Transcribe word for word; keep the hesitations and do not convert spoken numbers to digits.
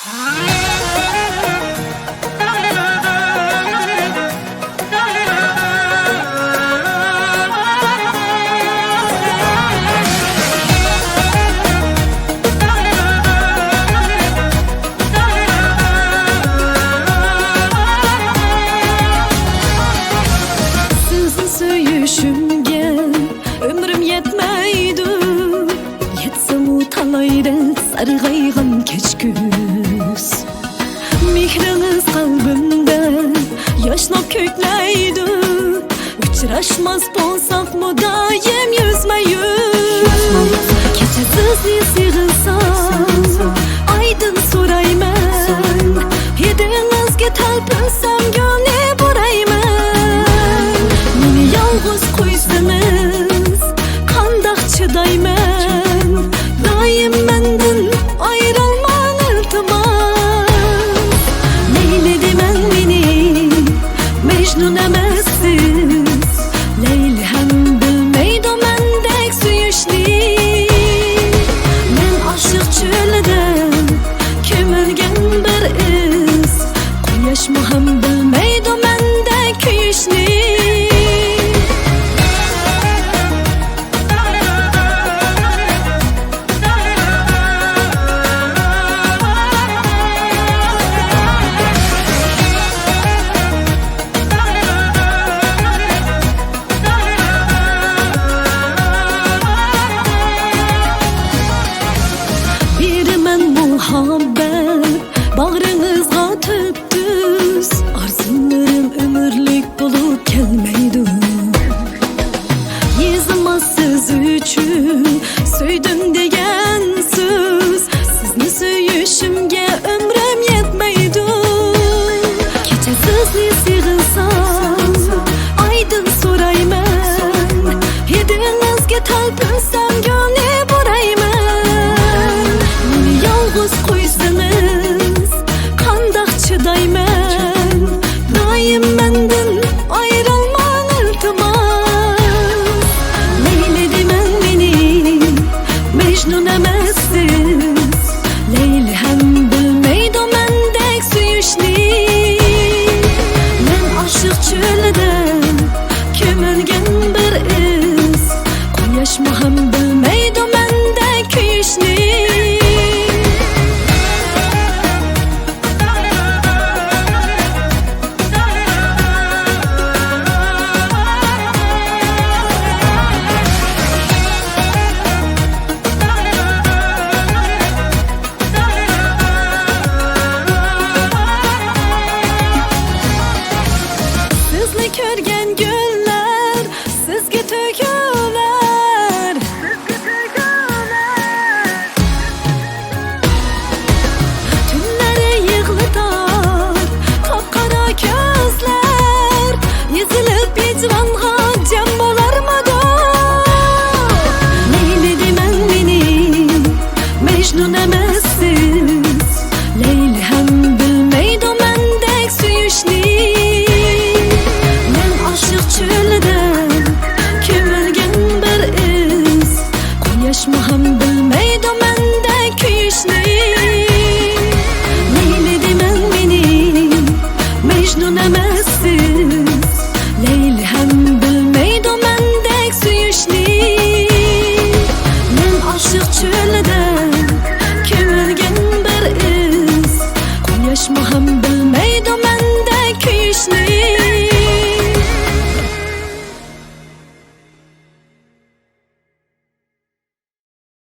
سىزنى سۆيۈشۈمگە ئۆمرۈم يەتمەيدۇ. يەتسىمۇ تالايدەك سارغايغان كەچكۈز. مېھرىڭىز قەلبىمدە ياشلاپ كۆكلەيدۇ. ئۇچراشماس بولساقمۇ دائىم يۈزمە يۈز. كېچە سىزنى سېغىنسام، ئايدىن سورايمەن. ھىدىڭىزگە تەلپۈنسەم، گۈلنى بۇرايمەن. مېنى يالغۇز قويسىڭىز، قانداق چىدايمەن؟ دائىم مەندىن ئايرىلماڭ، ئىلتىماس. لەيلى دېمەڭ مېنى، مەجنۇن ئەمەسسىز. لەيلى ھەم بىلمەيدۇ مەندەك سۆيۈشنى. مەن ئاشىق چۆلىدە كۆمۈلگەن بىر ئىز. قۇياشمۇ ھەم بىلمەيدۇ مەندەك كۆيۈشنى. بېرىمەن مۇھەببەت باغرىڭىزغا تۈپتۈز. ئارزۇلىرىم ئۆمۈرلۈك بولۇپ كەلمەيدۇ. يېزىلماس سىز ئۈچۈن سۆيدۈم دېگەن سۆز. سىزنى سۆيۈشۈمگە ئۆمرۈم يەتمەيدۇ. كېچە سىزنى سېغىنسام، ئايدىن سورايمەن. ھىدىڭىزگە تەلپۈنسەم، گۈلنى بۇرايمەن. مېنى يالغۇز قويسىڭىز، قانداق چىدايمەن؟ دائىم مەندىن ئايرىلماڭ، ئىلتىماس. لەيلى دېمەڭ مېنى، مەجنۇن ئەمەسسىز. لەيلى ھەم بىلمەيدۇ مەندەك سۆيۈشنى. مەن ئاشىق چۆلىدە كۆمۈلگەن بىر ئىز. قۇياشمۇ ھەم بىلمەيدۇ مەندەك كۆيۈشنى. سىزنى كۆرگەن گۈللەر سىزگە تۆكۈلەر. تۈنلەر يىغلىتار قاپقارا كۆزلەر، ئېزىلىپ ھىجرانغا جەم بولارمىدۇ؟ لەيلى دېمەڭ مېنى، مەجنۇن ئەمەسسىز. لەيلى ھەم بىلمەيدۇ مەندەك سۆيۈشنى. مەن ئاشىق چۆلىدە كۆمۈلگەن بىر ئىز. قۇياشمۇ ھەم بىلمەيدۇ مەندەك كۆيۈشنى. لەيلى دېمەڭ مېنى، مەجنۇن ئەمەسسىز. لەيلى ھەم بىلمەيدۇ مەندەك سۆيۈشنى. مەن ئاشىق چۆلىدە كۆمۈلگەن بىر ئىز. قۇياشمۇ ھەم